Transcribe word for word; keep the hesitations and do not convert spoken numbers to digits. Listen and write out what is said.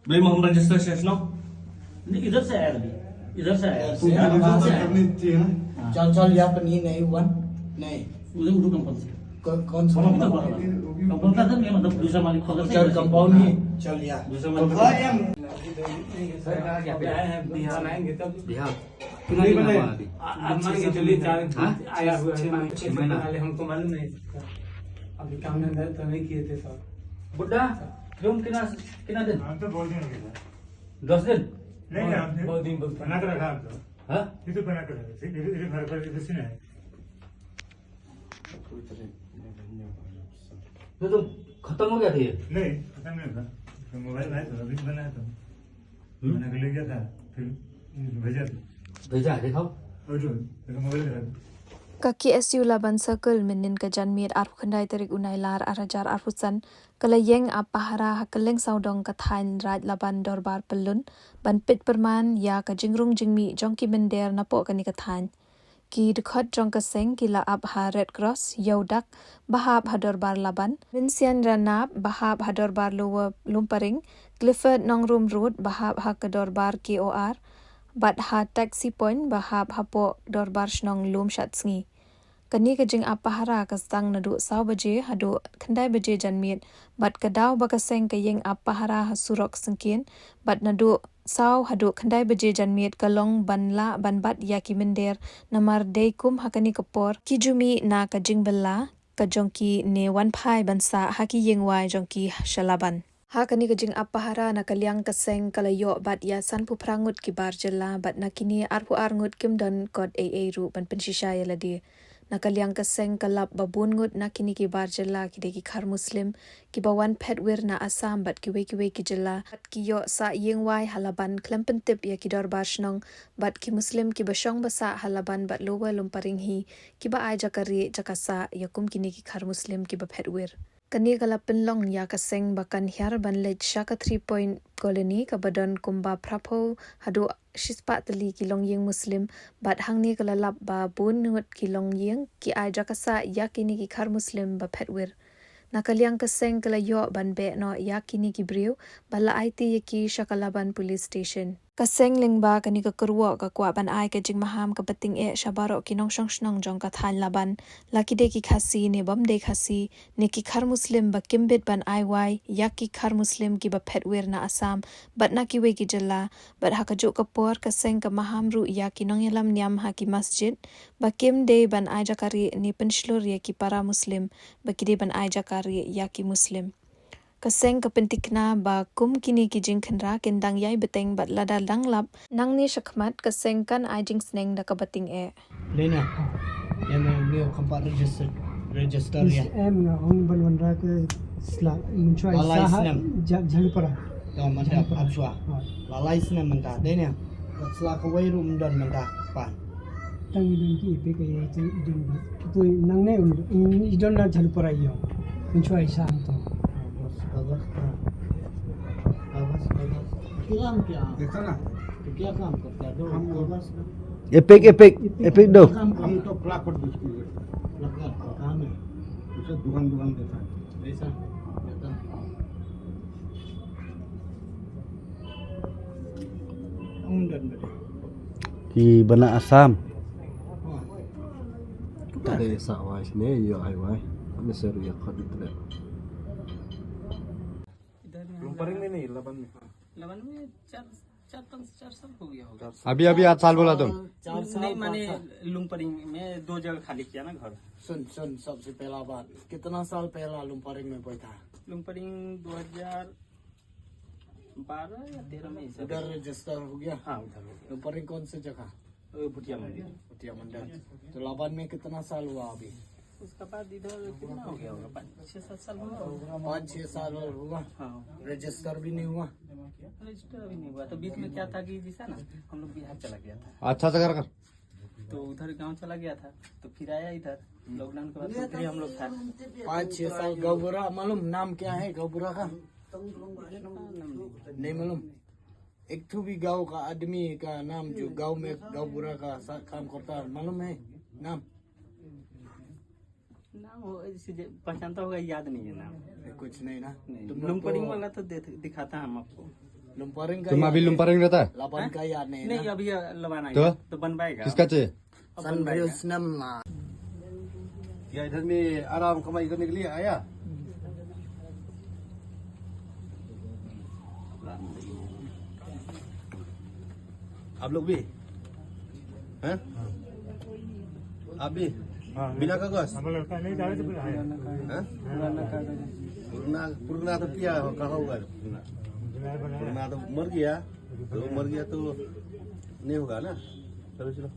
भाई, हम रजिस्टर स्टेशन हो। नहीं, इधर से आया अभी, इधर से आया। तो यहाँ से आया। चल, चल, यहाँ पर नहीं, नहीं, वन, नहीं। उधर, उधर कंपनी से। कौन, कौन सा कंपनी? कंपनी का सर, ये मतलब दूसरा मालिक खोला चल, कंपाउंड नहीं, चल, यहाँ। दूसरा मालिक खोला। बिहार। कितना दिन हुआ अभी? आप मान के चलिए, चार, हाँ? आया हुआ है, छह महीना। हमको मालूम नहीं। अभी काम धंधा तो नहीं किए थे, सर। बुड्ढा, तुम कितना, कितना दिन? हम तो बहुत दिन हो गया, सर। दस दिन? नहीं, नहीं, हमने बहुत दिन बोलते हैं। बना के रखा हम तो। हाँ? ये तो बना के रखा, इधर, इधर घर पर, इधर से नहीं। तो तुम खत्म हो गया था ये? नहीं, खत्म नहीं हुआ। तो मोबाइल आया था, अभी बनाया था। हम्म? बना के ले गया था, फिर भेजा था। भेजा है, दिखाओ। और जो, तेरा मोबाइल दिखा दो। Ka K S U Laban Circle mynnin ka janmiet arphew khyndai tarik u Nailar ar hajar arphew san ka la ïeng ap pahara ha kylleng sawdong ka thaiñ Raid Laban Dorbar Pyllun ban peit pyrman ïa ka jingrung jingmih jong ki mynder napoh kane ka thaiñ. Ki dkhot jong ka seng ki la ap ha Red Cross, Ïewdak, ba hap ha Dorbar Laban, Vincent Ranap, ba hap ha Dorbar Lower Lumparing, Clifford Nongrum Road, ba hap ha ka Dorbar K O R, bad ha Taxi Point, ba hap hapoh Dorbar Shnong Lum Shatsngi. Kane ka jingap pahara ka sdang naduh saw baje haduh khyndai baje janmiet, bad ka daw ba ka seng ka ïeng ap pahara ha surok syngkien, bad naduh saw haduh khyndai baje janmiet ka long ban lah ban bat ïa ki mynder, namar dei kum ha kane ka por ki ju mih na ka jingbylla ka jong ki ne wan phai ban sah ha ki ïing wai jong ki sha Laban. Ha kane ka jingap pahara na ka liang ka seng ka la ïoh bat ïa sanphew phra ngut ki bar jylla, bad na kine arphew ar ngut kim don kot ei ei ruh ban pynshisha ïa lade. Na ka liang ka seng ka lap ba bun ngut na kine ki bar jylla ki dei ki khar Muslim kiba wan phet wir na Assam bad kiwei kiwei ki jylla, bad ki ïoh sah ïing wai ha Laban khlem pyntip ïa ki dorbar shnong, bad ki Muslim kiba shong ba sah ha Laban bad Lower Lumparing hi kiba ai jaka rieh jaka sah ïa kum kine ki khar Muslim kiba phet wir. Kane ka la pynlong ïa ka seng ba kan hiar ban leit sha ka Three Point Colony kaba don kumba phraphew haduh shispah tylli ki longïing Muslim, bad hangne ka la lap ba bun ngut ki longïing ki ai jaka sah ïa kine ki khar Muslim ba phet wir. Na ka liang ka seng ka la ïoh ban beh noh ïa kine ki briew bad la aiti ïa ki sha ka Laban Police Station. Ka seng lyngba kane ka kyrwoh ka kwah ban ai ka jingmaham kaba tyngeh sha baroh ki nongshong shnong jong ka thaiñ Laban, la ki dei ki Khasi ne bym dei Khasi, ne ki khar Muslim ba kim bit ban ai wai ïa ki khar Muslim kiba phet wir na Assam bad na kiwei ki jylla, bad ha kajuh ka por ka seng ka maham ruh ïa ki nongïalam niam ha ki masjid ba kim dei ban ai jaka rieh ne pynshlur ïa ki para Muslim, ba ki dei ban ai jaka rieh ïa ki Muslim. Ka seng ka pyntikna ba kum kine ki jingkhynra kin dang ïai bteng bad lada dang lap nangne shakhmat ka seng kan ai jingsneng da kaba tyngeh. Lena, em, em, neo kampa register, register ya. Em, na ong ban wanra ke sla, mynchwa Lalai isa ha, snem. Ja-, Jhalupara. To, mantap, Jhalupara. Apswa. Ha. Lalai snem mynta, dei ne? Sla kawei ruh mdon mynta, pan. Tang i don ki epic ka ye tu i don ba. Tu i nang ne un, un i don na Jhalupara i ong. Mynchwa i sa to. August, August, ha. August, August. Ki lam kya? Dekha na? To kya kaam karta hai? Do, हम August na? Epic, epic, epic do. Kaam हम karta तो प्लाकट बेचते हैं। प्लाकट का काम है। उसे दुकान, दुकान देता है। ऐसा? देता है। Ong don bede. Ki bana Assam. Tade sa wai sne yo ai wai. Ame seru ya khot itre. इधर में Lumparing में नहीं, लबन में। लबन में चार, चार, पाँच, चार साल हो गया होगा। अभी, अभी आठ साल बोला तुम। चार साल, नहीं, पाँच माने साल। लुम्परिंग में दो जगह खाली किया ना घर। सुन, सुन, सबसे पहला बात, कितना साल पहला लुम्परिंग में बैठा? लुम्परिंग दो हज़ार बारह या तेरह में ही सर। उधर रजिस्टर हो गया? हाँ, उधर हो गया। लुम्परिंग कौन सी जगह? वो भुटिया मंडी। भुटिया मंडी। तो लाबान में कितना साल हुआ अभी? उसके बाद इधर कितना हो गया होगा? पाँच, छः, सात साल हुआ होगा। पाँच, छः साल और हुआ? हाँ। रजिस्टर भी नहीं हुआ? रजिस्टर अभी नहीं हुआ। तो बीच में क्या था कि जैसा ना, हम लोग बिहार चला गया था। अच्छा से कर, कर। तो उधर गांव चला गया था, तो फिर आया इधर। लॉकडाउन के बाद तो फिर हम लोग था। पाँच, छः साल। गाँव बूढ़ा मालूम, नाम क्या है गाँव बूढ़ा का? नहीं मालूम। एक ठो भी गांव का आदमी का नाम जो गांव में गांव बूढ़ा का साथ काम करता है, मालूम है नाम? नाम हो, ऐसे जे-, पहचानता होगा, याद नहीं है नाम। कुछ नहीं ना? नहीं, तुम लोग लुम्परिंग तो वाला तो दे-, दिखाता हम आपको। तुम अभी लुम्परिंग रहता है? नहीं, अभी ये लवाना है। तो? तो बन पाएगा। किसका चाहिए? क्या इधर में आराम कमाई करने के लिए आया? आप लोग भी हैं? आप भी? बिना कागज? हैं? पुराना, पुराना तो क्या हो, कहाँ हुआ है पुराना? पुराना तो मर गया, तो मर गया तो नहीं होगा ना। चलो, चलो।